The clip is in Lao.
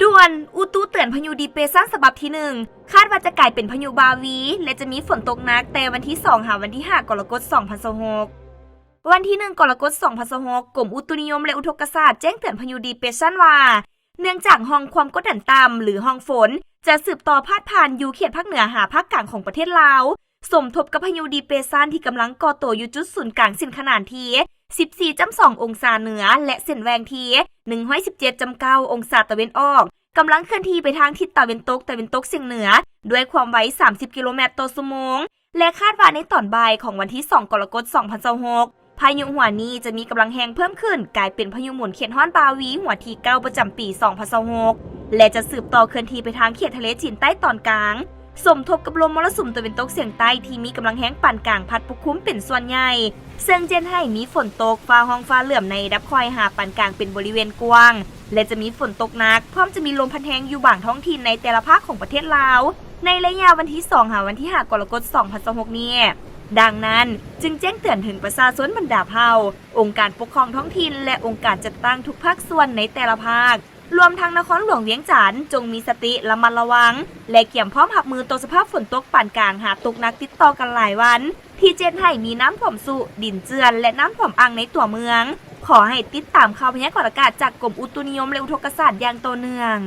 ດ່ວນ! ອຸຕຸເຕືອນພາຍຸດີເປຊັນສະບັບທີໜຶ່ງ ຄາດວ່າຈະກາຍເປັນພາຍຸບາວີ ແລະ ຈະມີຝົນຕົກໜັກແຕ່ວັນທີສອງ ຫາວັນທີຫ້າ ກໍລະກົດ ສອງພັນຊາວຫົກ. ວັນທີໜຶ່ງ ກໍລະກົດ ສອງພັນຊາວຫົກ, ກົມອຸຕຸນິຍົມ ແລະ ອຸທົກກະສາດແຈ້ງເຕືອນພາຍຸດີເປຊັນວ່າ ເນື່ອງຈາກຮ່ອງຄວາມກົດດັນຕ່ຳ ຫຼື ຮ່ອງຝົນ ຈະສືບຕໍ່ພາດຜ່ານຢູ່ເຂດພາກເໜືອຫາພາກກາງຂອງປະເທດລາວ, ສົມທົບກັບພາຍຸດີເປຊັນທີ່ກຳລັງກໍ່ໂຕຢູ່ຈຸດສູນກາງເສັ້ນຂະໜານທີ ສິບສີ່ຈຸດສອງ ອົງສາເໜືອ ແລະ ເສັ້ນແຫວ່ງທີ ໜຶ່ງຮ້ອຍສິບເຈັດຈຸດເກົ້າ ອົງສາຕາເວັນອອກ, ກຳລັງເຄື່ອນທີ່ໄປທາງທິດຕາເວັນຕົກຕາເວັນຕົກສຽງເໜືອ ດ້ວຍຄວາມໄວ ສາມສິບ ກິໂລແມັດຕໍ່ຊົ່ວໂມງ ແລະ ຄາດວ່າໃນຕອນບ່າຍຂອງວັນທີສອງ ກໍລະກົດ ສອງພັນຊາວຫົກ, ພາຍຸຫົວນີ້ຈະມີກຳລັງແຮງເພີ່ມຂຶ້ນ ກາຍເປັນພາຍຸໝູນເຂດຮ້ອນບາວີຫົວທີເກົ້າ ປະຈຳປີ ສອງພັນຊາວຫົກ ແລະ ຈະສືບຕໍ່ເຄື່ອນທີ່ໄປທາງເຂດທະເລຈີນໃຕ້ຕອນກາງ, ສົມທົບກັບລົມມໍລະສຸມຕາເວັນຕົກສຽງໃຕ້ທີ່ມີກຳລັງແຮງປານກາງພັດປົກຄຸມເປັນສ່ວນໃຫຍ່, ເຊິ່ງຈະເຮັດໃຫ້ມີຝົນຕົກ, ຟ້າຮ້ອງຟ້າເຫຼື້ອມໃນລະດັບຄ່ອຍຫາປານກາງເປັນບໍລິເວນກວ້າງ ແລະ ຈະມີຝົນຕົກໜັກ, ພ້ອມຈະມີລົມພັດແຮງຢູ່ບາງທ້ອງຖິ່ນໃນແຕ່ລະພາກຂອງປະເທດລາວ ໃນໄລຍະວັນທີສອງ ຫາວັນທີຫ້າ ກໍລະກົດ ສອງພັນຊາວຫົກນີ້. ດັ່ງນັ້ນ, ຈຶ່ງແຈ້ງເຕືອນເຖິງປະຊາຊົນບັນດາເຜົ່າ, ອົງການປົກຄອງທ້ອງຖິ່ນ ແລະ ອົງການຈັດຕັ້ງທຸກພາກສ່ວນໃນແຕ່ລະພາກ, ລວມທັງນະຄອນຫຼວງວຽງຈັນ, ຈົ່ງມີສະຕິລະມັດລະວັງ ແລະ ກຽມພ້ອມຮັບມືຕໍ່ສະພາບຝົນຕົກປານກາງຫາຕົກໜັກຕິດຕໍ່ກັນຫຼາຍວັນ, ທີ່ຈະເຮັດໃຫ້ມີນ້ຳຖ້ວມຊຸ, ດິນເຈື່ອນ ແລະ ນ້ຳຖ້ວມອ່າງໃນຕົວເມືອງ. ຂໍໃຫ້ຕິດຕາມຂ່າວພະຍາກອນອາກາດຈາກກົມອຸຕຸນິຍົມ ແລະ ອຸທົກກະສາດຢ່າງຕໍ່ເນື່ອງ.